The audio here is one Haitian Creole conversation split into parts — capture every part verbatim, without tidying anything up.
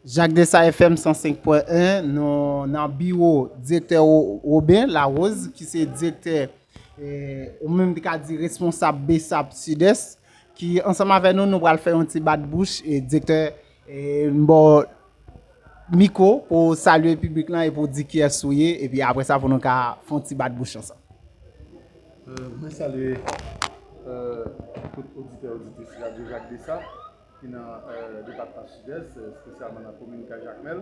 Jak Desa F M san senk pwen en, nou nan biwo direktè Ro- Roben Larose, ki se direktè, eh, ou menm te ka di responsab B S A P Sidès, ki ansanm avè nou, nou pral fè yon ti bat bouch, e direktè, eh, m ba w mikwo pou w salye piblik lan e pou w di kiyès ou ye, epi apre sa pou nou ka fè yon ti bat bouch ansanm. Euh, mwen salye euh, tout oditè oditris Radio Jak Desa ki nan euh, depatman Sidès, espesyalman nan komin Kay Jakmèl.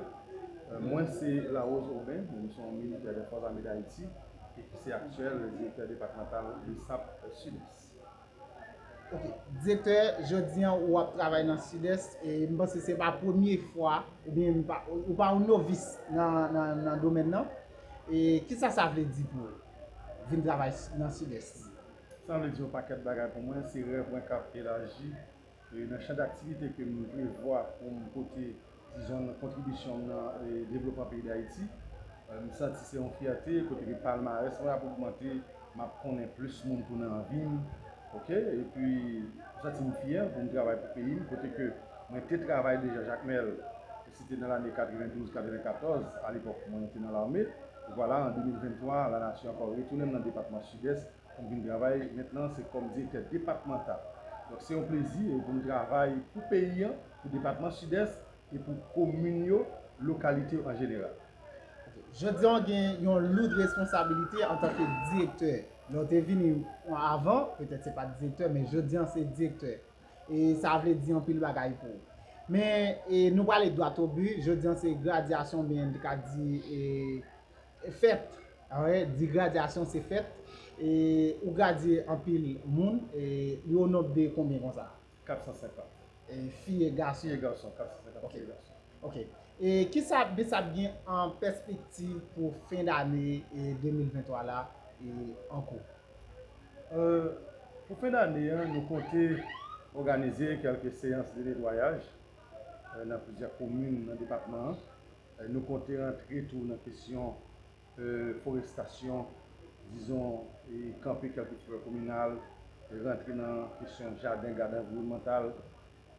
Euh, mwen se Larose Aubin, mwen se yon militè de Fòs Ame Dayiti e ki se aktyèl direktè depatmantal B S A P Sidès. Ok, direktè, jodi an ou ap travay nan Sidès e m panse se pa premye fwa oubyen ou pa yon novis nan, nan, nan domèn nan. E kisa sa vle di pou ou vin travay nan Sidès? Sa vle di yon pakèt bagay pou mwen, se rèv mwen k ap elaji e nan chan daktivite ke m prevwa pou m pote, dizon, kontribisyon m nan e, devlopman peyi Dayiti. E, m santi se yon fyète kote ke palmarès mwen ap ogmante, m ap konnen plis moun tou nan vi m. Ok, epi m santi m fyè pou m travay pou peyi m, kote ke mwen te travay deja Jakmèl, se te nan lane katrevendouz katrevenkatòz, alepòk mwen te nan lame. E vwala, an de mil venntwa, lanati ankò retounen m nan depatman Sidès pou m vin travay mentnan se kòm direktè depatmantal. Donk se yon plezi e pou m travay pou peyi an, pou depatman Sidès e pou komin yo, lokalite yo an jeneral. Jodi an w gen yon loud responsabilite antanke direktè. Lè w te vini avan, petèt se pa t direktè, men jodi an se direktè. E sa vle di anpil bagay pou ou. Men e, nou prale dwat o bi, jodi an se gradyasyon oubyen n te ka di e, fèt. Alright, di gradyasyon se fèt. E ou gradye anpil moun, e li o nonb de konbyen konsa? Kat san senkant. E fi e gason? Fi e gason, kat san senkant fi e gason. Ok. E kisa B S A P gen an pèspektiv pou fen dane e de mil venntwa la e an kou? Euh, pou fen dane an, nou konte òganize kèlke seyans de netwayaj euh, nan plizyè komin nan depatman an. Euh, nou konte rantre tou nan kesyon euh, forestasyon, dizon, e kanpe kèlke ti fè kominal, e rantre nan kesyon jaden, gad anviwònmantal,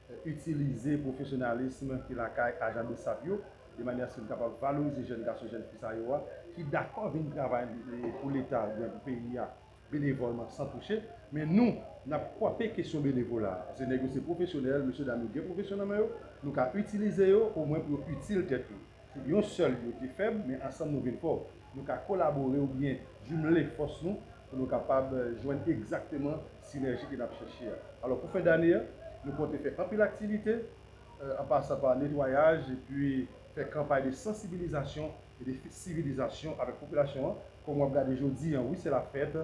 euh, itilize pwofesyonalism ki lakay ajan B S A P yo, de manyè a se nou kapab valorize jèn gason, jèn fi sa yo a, ki dakò vin travay e, pou Leta oubyen pou peyi a benevòlman san touche, men nou, n ap kwape kesyon benevola a. Paske nèg yo se pwofesyonèl, mesye dam yo gen pwofesyon nan men yo, nou ka itilize yo omwen pou yo itil tèt yo. Yon sèl yo te fèb, men ansanm nou vin fò. Nou ka kolabore oubyen jimle fòs nou pou nou kapab jwenn egzakteman sinèji ke n ap chèche a. Alò pou fen dane a, nou konte fè anpil aktivite, an pasan pa netwayaj epi fè kanpay de sansibilizasyon e de sivilizasyon avèk popilasyon an. Kòm w ap gade jodi an, wi se la fèt,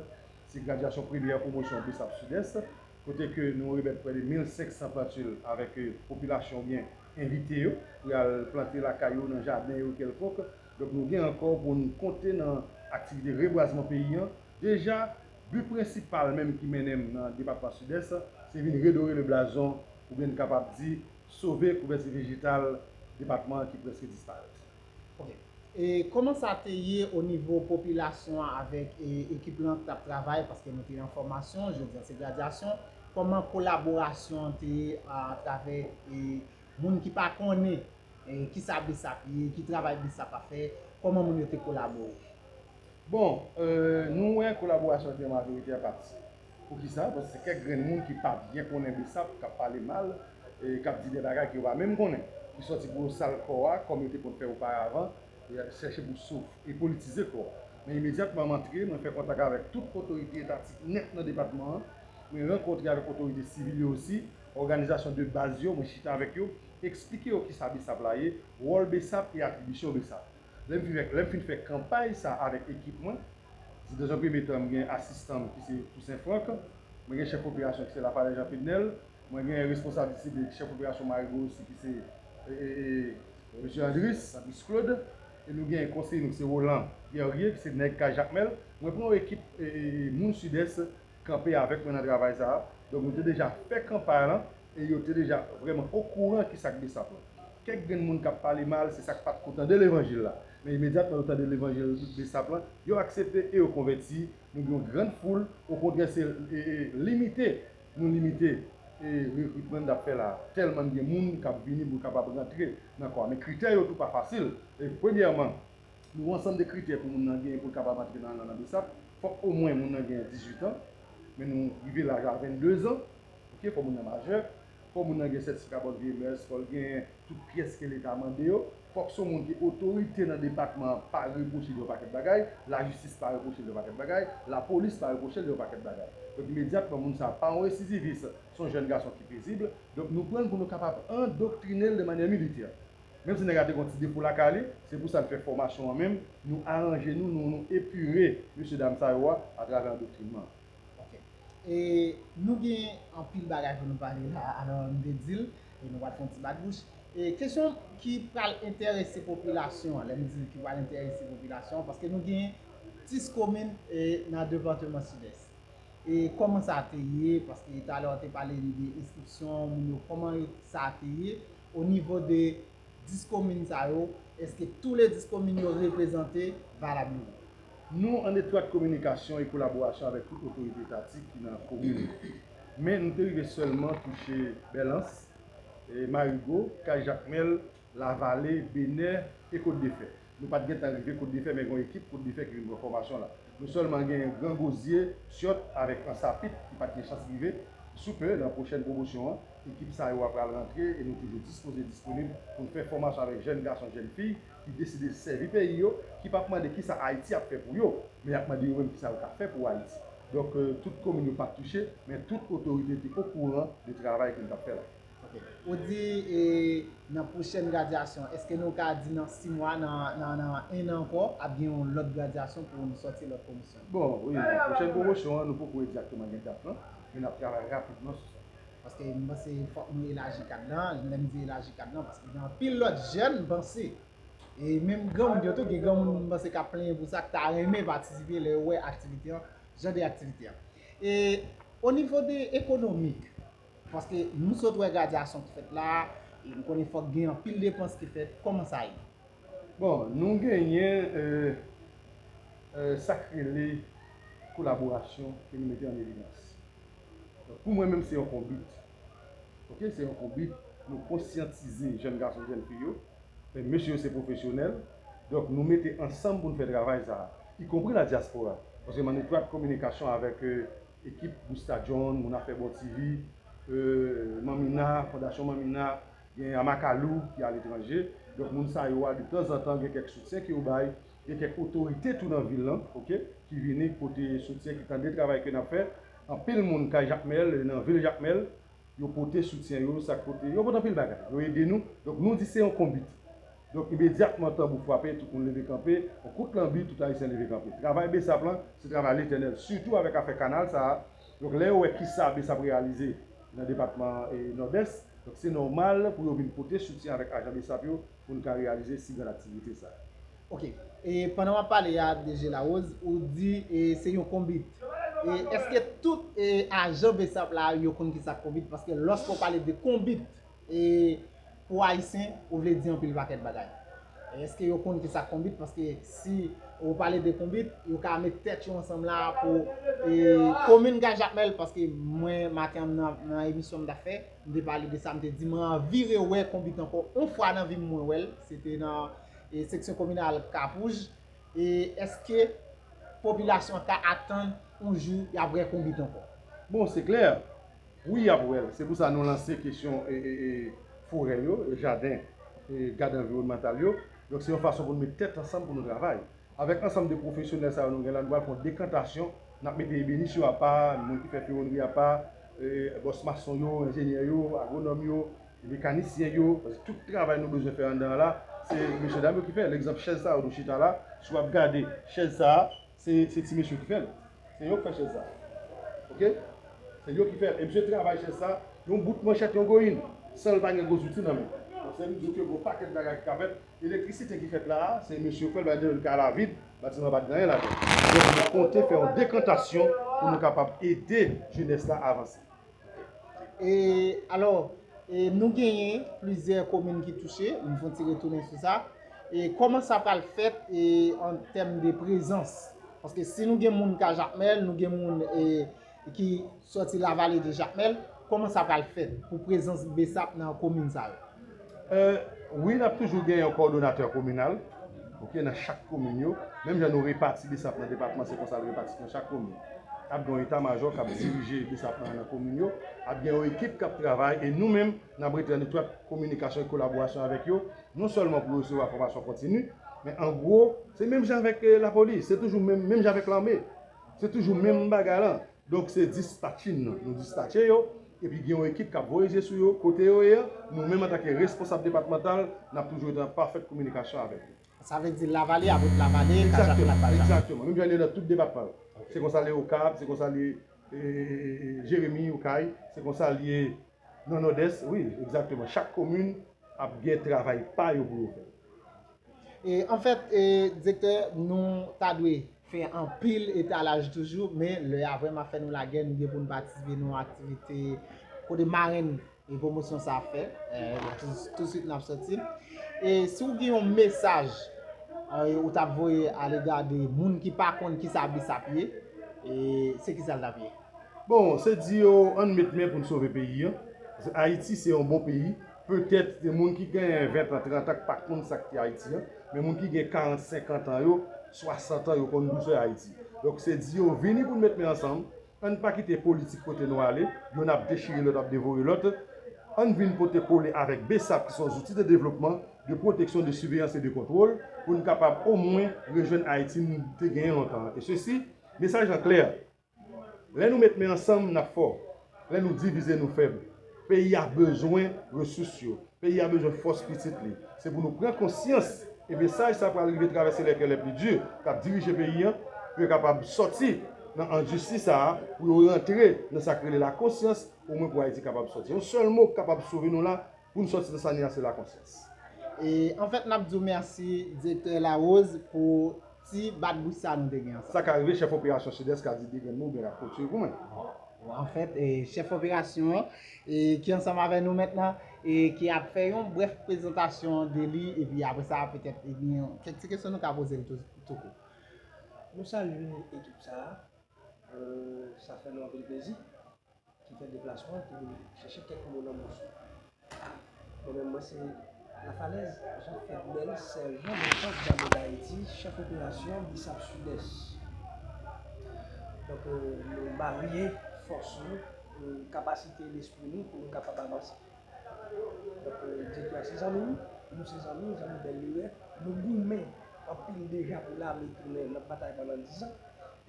se gradyasyon premyè pwomosyon B S A P Sidès, kote ke nou remèt prè de mil senk san plantil avèk popilasyon oubyen envite yo pou y al plante lakay yo nan jaden yo kèlkonk. Donk nou gen ankò pou n konte nan aktivite rebwazman peyi an. Deja, bi prensipal menm ki mennen m nan depatman Sidès, se vin redore le blason oubyen n kapab di sove kouvèti vejetal depatman an ki prèske disparèt. Ok. E kòman sa te ye o nivo popilasyon an avèk e, ekip lan k t ap travay, paske nou te nan fòmasyon, jodi an se gradyasyon, kòman kolaborasyon an te ye atravè e, moun ki pa konnen e, kisa B S A P ye, ki travay B S A P ap fè, kòman moun yo te kolabore? Bon, euh, nou wè kolaborasyon te majorite a pati. Poukisa? Paske se kèk grenn moun ki pa byen konnen B S A P k ap pale mal, e k ap di de bagay ke yo pa menm konnen, ki sòti pou yo sal kò a, kòm yo te konn fè oparavan, e chèche pou souf e politize kò a. Men imedyatman m antre, mwen fè kontak avèk tout otorite etatik nèt nan depatman an, mwen rankontre avèk otorite sivil yo osi, òganizasyon de baz yo, mwen chita avèk yo, eksplike yo kisa B S A P la ye, wòl B S A P e atribisyon B S A P. Lè m fin fè, lè m fin fè kanpay sa avèk ekip mwen, se dans un premye tan m gen asistan m ki se Toussaint Franck, mwen gen chèf operasyon ki se Lafalè Jean Fednel, mwen gen responsab disiplin chèf operasyon Marigo osi ki se e, e, e, mesye Andris, Andris Claude, e nou gen konseye nou ki se Roland Guerrier ki se nèg Kay Jakmèl. Mwen pran yon ekip e, e, e, moun Sidès kanpe avèk mwen nan travay sa a. Donk nou te deja fè kanpay lan e yo te deja vrèman okouran kisa k B S A P lan. Kèk grenn moun k ap pale mal, se sa k pa t ko tande levanjil la. Men imedyatman yo tande levanjil B S A P lan, yo aksepte e yo konvèti. Nou gen yon grann foul, okontrè se e, e, limite nou limite e, rekritman n t ap fè la, tèlman n gen moun k ap vini pou kapab rantre nan kò a. Men kritè yo tou pa fasil. E, premyèman, nou gen yon ansanm de kritè pou moun nan genyen pou l kapab antre nan, nan, nan BSAP. Fòk omwen moun nan genyen dizuit an, men nou rive laj a vennde zan. Ok, fò moun nan majè, fò moun nan gen sètifika bòn vi M E S, fò l gen tout pyès ke Leta mande yo. Fòk se yon moun ki otorite nan depatman an pa repwoche l yon pakèt bagay, lajistis pa repwoche l yon pakèt bagay, lapolis pa repwoche l yon pakèt bagay. Donk, imedyatman, moun sa a pa yon residivis, se yon jèn gason ki pezib. Donk, nou pran l pou nou kapab endoktrine l de manyè militè. Menm si nèg la te gen yon ti defo lakay li, se pou sa n fè fòmasyon an menm, nou aranje nou, nou, nou epire mesye dam sa yo a atravè endoktrinman. Ok. E nou gen anpil bagay pou nou pale la, alò m te di l, e nou pral fè yon ti bat bouch. E kesyon ki pral enterese popilasyon an, lè m di ki pral enterese popilasyon an, paske nou gen dis komin e, nan depatman Sidès. E kòman sa te ye, paske talè w te pale de enskripsyon moun yo, kòman sa te ye o nivo de dis komin sa yo, èske tou le dis komin yo reprezante valableman? Nou an etwat kominikasyon e kolaborasyon avèk tout otorite etatik ki nan komin yo. Men nou te rive sèlman touche Bèlans, e, Marigo, Kay Jakmèl, Lavale, Benè e Kot de Fè. Nou pa t gentan rive Kot de Fè, men gen yon ekip Kot de Fè ki vin pran fòmasyon la. Nou sèlman genyen Gran Gozye, Syòt avèk Ansapit ki pa t gen chans rive. Sou pe, nan pwochèn pwomosyon an, ekip sa yo a pral rantre e nou toujou dispoze, disponib pou n fè fòmasyon avèk jèn gason, jèn fi ki deside sèvi peyi yo, ki p ap mande kisa Ayiti ap fè pou yo, men y ap mande yo menm kisa yo ka fè pou Ayiti. Donk, euh, tout komin yo pa t touche, men tout otorite te okouran de travay ke n t ap fè la. Ok. Ou di e, nan pwochèn gradyasyon, èske nou ka di nan sis mwa, nan, nan, nan en an ankò, ap gen yon lòt gradyasyon pou nou sòti lòt pwomosyon? Bon, wi, nan pwochèn pwomosyon an, nou poko egzakteman gen dat lan, men n ap travay rapidman sou sa. Paske m panse fòk nou elaji kad lan, lè m di elaji kad lan, paske gen anpil lòt jèn m panse, e menm granmoun yo tou, gen granmoun m panse k ap plenyen pou sa, k ta renmen patisipe lè yo wè aktivite an, jan de aktivite an. E o nivo de ekonomik, paske nou sot wè gradyasyon ki fèt la, e m konnen fòk gen anpil depans ki fèt, kòman sa ye? Bon, nou genyen, euh, euh, sa k rele kolaborasyon ke nou mete an evidans. Donk, pou mwen menm, se yon konbit. Ok, se yon konbit. Nou konsyantize jèn gason, jèn fi yo. Men mesye yo se pwofesyonèl. Donk, nou mete ansanm pou n fè travay sa a, ikonpri ladyaspora. Paske m an etwat kominikasyon avèk, euh, ekip Busta John, Moun Afè Bon T V, euh, Manmina, Fondasyon Manmina, gen Amakalou ki aletranje. Donk, moun sa yo a, detanzantan, gen kèk soutyen ke yo bay, gen kèk otorite tou nan vil lan, ok, ki vini pote soutyen, ki tande travay ke n ap fè. Anpil moun kay Jakmèl, nan vil Jakmèl, yo pote soutyen yo, sa k pote, yo pote anpil bagay. Yo ede nou. Donk, nou di se yon konbit. Donk, imedyatman tanbou frape, tout moun leve kanpe, on kout lanbi, tout Ayisyen leve kanpe. Travay BSAP lan, se travay Letènèl, sitou avèk afè kanal sa a. Donk, lè yo wè kisa BSAP reyalize nan depatman, e, Nòdès, donk, se nòmal pou yo vin pote soutyen avèk ajan BSAP yo pou n ka reyalize si grann aktivite sa a. Ok. E pandan w ap pale a, DG Larose, ou di e, se yon konbit. E èske tout e, ajan BSAP la yo konn kisa k konbit? Paske lòske w pale de konbit e, pou Ayisyen, ou vle di anpil pakèt bagay. Èske yo konn kisa k konbit? Paske si ou pale de konbit, yo ka met tèt yo ansanm la pou e, komin Kay Jakmèl, paske mwen, maten an nan, nan emisyon m t ap fè, m te pale de sa, m te di mwen anvi rewè konbit ankò. Yon fwa nan vi m mwen wè l, se te nan e, seksyon kominal Kap Wouj. E èske popilasyon an ka atann yon jou y ap wè konbit ankò? Bon, se klè. Wi, y ap wè l. Se pou sa nou lanse kesyon e, e, e, forè yo, e, jaden, e, gad anviwònmantal yo. Donk, se yon fason pou nou met tèt ansanm pou nou travay. Avèk ansanm de pwofesyonèl sa yo nou gen la, nou pral fè yon dekantasyon. N ap mete ebenis yo apa, moun ki fè fewonnri apa, e, bòs mason yo, enjenyè yo, agwonòm yo, mekanisyen yo, paske tout travay nou bezwen fè anndan an la, se mesye dam yo ki fè. Egzanp, chèz sa yo nou chita la, si w ap gade chèz sa a, se, se ti mesye yo ki fè l. Se yo k fè chèz sa a. Ok? Se yo ki fè l. E misye travay chèz sa a, yon bout manchèt, yon goyin, san l pa gen gwo zouti nan men. Donk, se vle di ke gon pakèt bagay ki ka fèt. Elektrisite ki fèt la a, se mesye yo k fè l, bagay yo ka lavid, batiman pa t gen anyen ladan l. Donk, nou konte fè yon dekantasyon pou nou kapab ede jenès la avanse. E, alò, e, nou genyen plizyè komin ki touche, m fè yon ti retounen sou sa. E kòman sa pral fèt e, an tèm de prezans? Paske si nou gen moun Kay Jakmèl, nou gen moun e, ki sòti Lavale de Jakmèl, Kòman sa pral fèt pou prezans BSAP nan komin sa yo? Euh, wi, n ap toujou gen yon kowòdonatè kominal, ok, nan chak komin yo. Menm jan nou repati BSAP nan depatman, se konsa l repati nan chak komin. Ap gen yon eta majò k ap dirije BSAP nan, nan komin yo. Ap gen yon ekip k ap travay e nou menm, n ap rete an etwat kominikasyon e kolaborasyon avèk yo. Non sèlman pou yo resevwa fòmasyon kontini, men an gwo, se menm jan avèk euh, lapolis, se toujou menm, menm jan avèk lame. Se toujou menm bagay lan. Donk se dispatching nan. Nou dispatche yo, epi gen yon ekip k ap voye je sou yo, kote yo ye a, nou menm antanke responsab depatmantal, n ap toujou rete an pafèt kominikasyon avèk yo. Sa vle di Lavale ap ret Lavale, Kajak ret Kajak. Egzakteman. Menm jan l ye nan tout depatman yo. Se konsa l ye Okap, se konsa l ye e, e, e, Jeremi, Okay, se konsa l ye nan Nòdès, wi, egzakteman. Chak komin ap gen travay pa yo pou yo fè. E, anfèt, e, direktè, nou ta dwe fè anpil etalaj toujou, men lè a vrèman fè nou lagè, nou gen pou nou patisipe nan yon aktivite kote marenn e pwomosyon sa ap fè, e, tou- tousuit n ap sòti. E si w gen yon mesaj e, ou t ap voye alega de moun ki pa konn kisa BSAP ye, e, se kisa l t ap ye? Bon, se di yo ann met men pou n sove peyi an. Paske Ayiti se yon bon peyi. Petèt se moun ki genyen ven tan, trant an k pa konn sa k te Ayiti an. Men moun ki gen karant, senkant an yo, swasant an yo konn dousè Ayiti. Donk se di yo vini pou n met men ansanm. Ann pa kite politik pote nou ale. Youn ap dechire lòt, ap devore lòt. Ann vin pote kole avèk BSAP ki se yon zouti de devlopman, de pwoteksyon, de siveyans e de kontwòl pou n kapab omwen rejwenn Ayiti n te genyen lontan an. E sesi, mesaj lan klè. Lè nou met men ansanm, n ap fò. Lè nou divize, nou fèb. Peyi a bezwen resous yo. Peyi a bezwen fòs pitit li. Se pou nou pran konsyans e mesaj sa pral rive travèse les cœurs les plus durs k ap dirije peyi an pou yo kapab sòti nan andisi sa a, pou yo rantre nan sa k rele lakonsyans, omwen pou Ayiti kapab sòti. Yon sèl mo k kapab sove nou la, pou n sòti nan sa n ye a, se lakonsyans. E anfèt, n ap di w mèsi, direktè Larose, pou ti bat bouch sa nou te gen ansanm. Sa ka rive, chèf operasyon Sidès ka di de grenn mo oubyen l ap retire pou mwen. Anfèt, e, chèf operasyon an, e, ki ansanm avè nou mentnan, e ki ap fè yon brèf prezantasyon de li, epi apre sa, petèt, e, gen kèk ti kesyon nou ka poze l tou, tou kou. Nou salye ekip sa a. Euh, sa fè nou anpil plezi ki fè deplasman pou vin chèche kèk mo nan bouch ou. Mwen menm, mwen se Lafalèz Jean Fednel, sèjan defans dame Dayiti, chèf operasyon BSAP Sidès. Donk, euh, nou marye fòs nou, euh, kapasite lespri nou pou nou kapab avanse. Donk, euh, direktè a se zanmi m, nou se zanmi, zanmi bèl lirè. Nou goumen anpil deja pou lame tounen nan batay pandan diz an,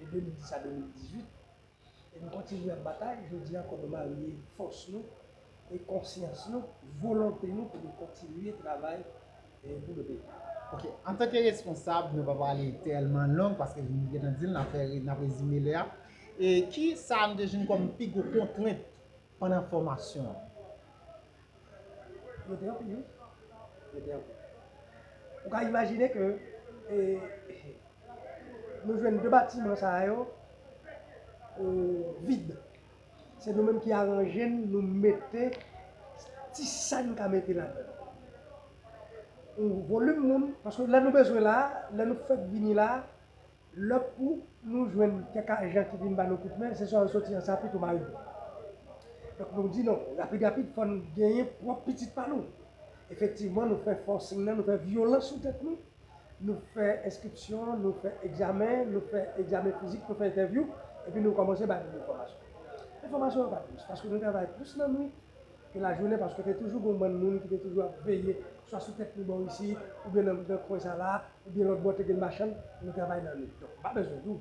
de de mil dis a de mil dizuit. E nou kontinye ap batay, jodi a kòm nou marye fòs nou e konsyans nou, volonte nou pou nou kontinye travay e pou nou peyi. Ok, antanke responsab, nou pa pral tèlman long paske nou gentan di l, n ap fè, n ap rezime lè a. E ki sa nou te jwenn kòm pi gwo kontrent pandan fòmasyon an? Yo te anpil, wi. Yo te anpil. Ou ka imajine ke e, nou jwenn de batiman sa yo e, vid. Se nou menm ki aranje n, nou mete ti sa n ka mete ladan l. Yon volim moun, paske lè nou bezwen la, lè nou fèk vini la, lè pou nou jwenn kèk ajan ki vin ba nou kout men, se swa yo soti an Sapit ou Marigon. Donk nou di non, rapid rapid, fò n genyen pwòp pitit pa nou. Efektivman, nou fè forcing nan, nou fè vyolans sou tèt nou, nou fè enskripsyon, nou fè egzamen, nou fè egzamen fizik, nou fè entèvyou, epi nou kòmanse bay moun enfòmasyon. Enfòmasyon yo pa t dous, paske nou travay plis nan nwit ke lajounen, paske te toujou gen yon bann moun ki te toujou ap veye, swa sou tèt nou bò isit, oubyen nan, nan kwen sa la, oubyen lòt bò te gen machann, nou travay nan nwit. Donk, m pa bezwen di w,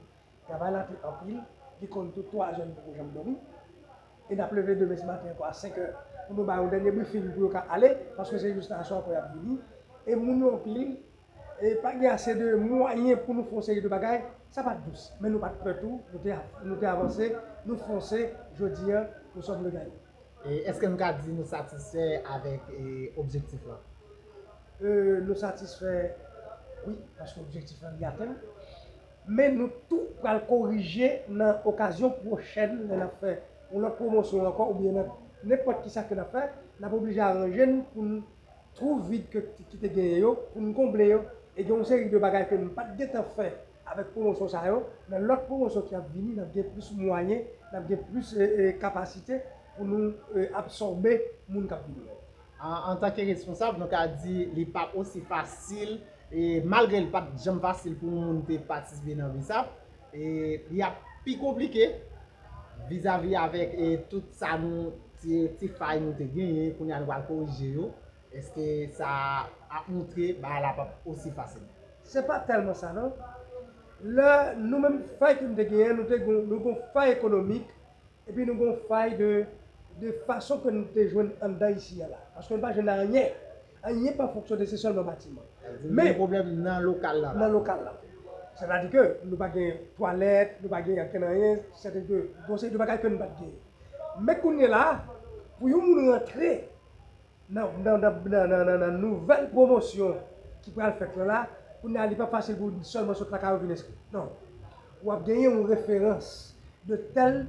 travay la te anpil, li konn tou twazè n poko janm dòmi. E n ap leve demen si maten ankò a senk è pou nou bay yon dènye briefing pou yo ka ale, paske se jis nan aswè ankò y ap vini. E moun yo anpil, e pa gen ase de mwayen pou nou fè yon seri de bagay, sa pa t dous. Men nou pa t pè tou, nou te, nou te avanse, nou fonse, jodi a, nous sommes le gagnant. E èske nou ka di nou satisfè avèk e, objektif lan? E, nou satisfè, wi, paske objektif lan li atenn. Men nou tou pral korije nan okazyon pwochèn lè n ap fè yon lòt pwomosyon ankò oubyen nan nenpòt kisa ke n ap fè, n ap oblije aranje n pou n twou vid ke, ki te genyen yo, pou n konble yo. E gen yon seri de bagay ke n pa t gentan fè avèk pwomosyon sa yo, nan lòt pwomosyon ki ap vini, n ap gen plis mwayen, n ap gen plis e, e, kapasite pou nou e, absòbe moun k ap vini yo. An, antanke responsab, nou ka di li p ap osi fasil, e malgre li pa t janm fasil pou yon moun te patisipe nan BSAP, e li ap pi konplike vizavi avèk e, tout sa nou, ti, ti fay nou te genyen, kounye a nou pral korije yo. Èske sa ap montre bagay la p ap osi fasil? Se pa tèlman sa non. Lè nou menm fay ke nou te genyen, nou te gon, nou gon fay ekonomik, epi nou gon fay de, de fason ke nou te jwenn anndan isi a la. Paske nou pa jwenn anyen. Anyen pa fonksyone, se sèlman batiman. Sa vle di nou Men gen pwoblèm nan lokal la. Nan lokal la. Sètadi ke nou pa gen twalèt, nou pa gen ankenn anyen, sètadi ke gon seri de bagay ke nou pa t genyen. Men kounye la, pou yon moun rantre nan, nan, nan, nan, nan, nan, nan nouvèl pwomosyon ki pral fèt la, la, kounye a li pa fasil pou sèlman sot lakay ou vin enskri. Non. W ap genyen yon referans de tèl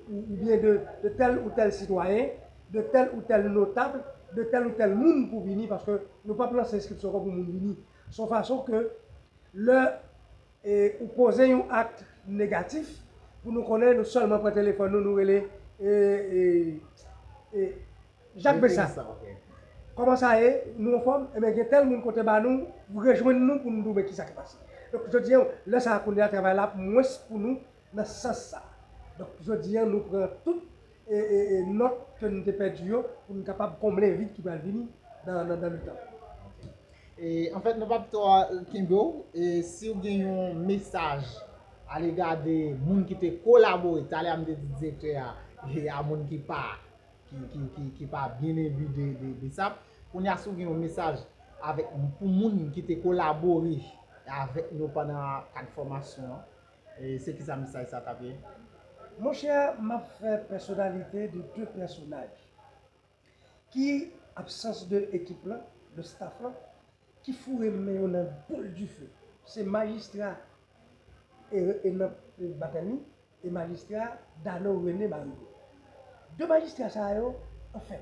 ou, oubyen de, de tèl ou tèl sitwayen, de tèl ou tèl notab, de tèl ou tèl moun pou vini, paske nou p ap lanse enskripsyon ankò pou moun vini. Se yon fason ke lè e, ou poze yon akt negatif, pou nou konnen nou sèlman pran telefòn nou, nou rele e, e, e, Jak Besa. Kòman sa ye? Nou anfòm? Ebyen, gen tèl moun kote ba nou, rejwenn nou pou nou di w men kisa ki pase. Donk, jodi a, lè sa a kounye a, travay la ap mwens pou nou nan sans sa. Donk, jodi a, nou pran tout e, e, e, nòt ke nou te pèdi yo pou nou kapab konble vid ki pral vini nan, nan, nan letan. E, anfèt, nou p ap twò kenbe w. E, si w gen yon mesaj alega de moun ki te kolabore, talè a m te di direktè a, e a moun ki pa, ki, ki, ki, ki pa byen enbi de, de, de sa. Kounye a, si w gen yon mesaj avèk, pou moun ki te kolabore avèk nou pandan kad fòmasyon an, e se kisa mesaj sa t ap ye? Monchè, m ap fè pèsonalite de de pèsonaj ki absans de ekip lan, de staff lan, ki foure men yo nan boul dife. Se majistra e, e nan Batèmi e majistra Dano René Marigot. De majistra sa yo, anfen,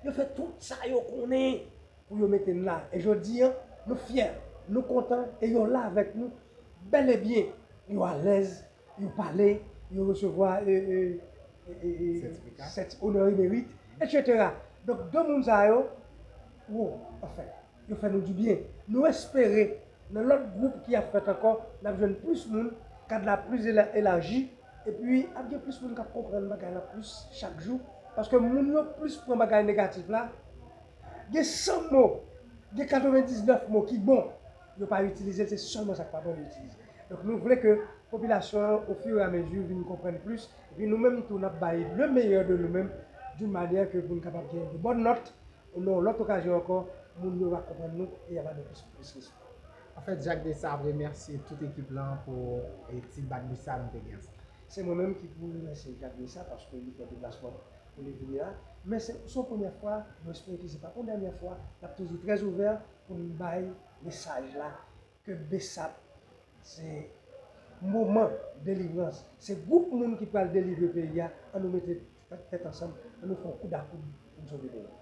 yo fè tout sa yo konnen pou yo mete n la. E jodi a, nou fyè, nou kontan e yo la avèk nou bèl e byen. Yo alèz, yo pale, yo resevwa e, e, e, e, e, Sètifika. Sèti onè e merit, etsetera. Donk, de moun sa yo, wo, anfen, yo fè nou dibyen. Nou espere, nan lòt gwoup ki ap fèt ankò, n ap jwenn plis moun, kad la plis ela-, elaji, epi ap gen plis moun k ap konprann bagay la plis chak jou, paske moun yo plis pran bagay negatif la. Gen san mo, gen katrevendiznèf mo ki bon, yo pa itilize l, se sèlman sa k pa bon yo itilize. Donk, nou vle ke popilasyon an, ofiramezi, vin konprann plis, epi nou menm tou, n ap bay le meilleur de nou menm, d'une manière ke pou n kapab gen de bòn nòt, nan yon lòt okazyon ankò, moun yo va konprann nou e y a ba nou plis, plis respè. Anfèt, Jak Besa ap remèsye tout ekip lan pou, e, ti bak Besa nou te gen ansanm. Se mwen menm ki pou remèsye Jak Besa paske li fè deplasman pou li vini la. Men se, se yon premyè fwa, nou espere ke se pa yon dènyè fwa. N ap toujou trè ouvè pou n bay mesaj la ke Besa se moman delivrans. Se gwoup moun ki pral delivre peyi a. Ann nou mete tèt ansanm, ann nou fè yon koud a koud pou n sove peyi a.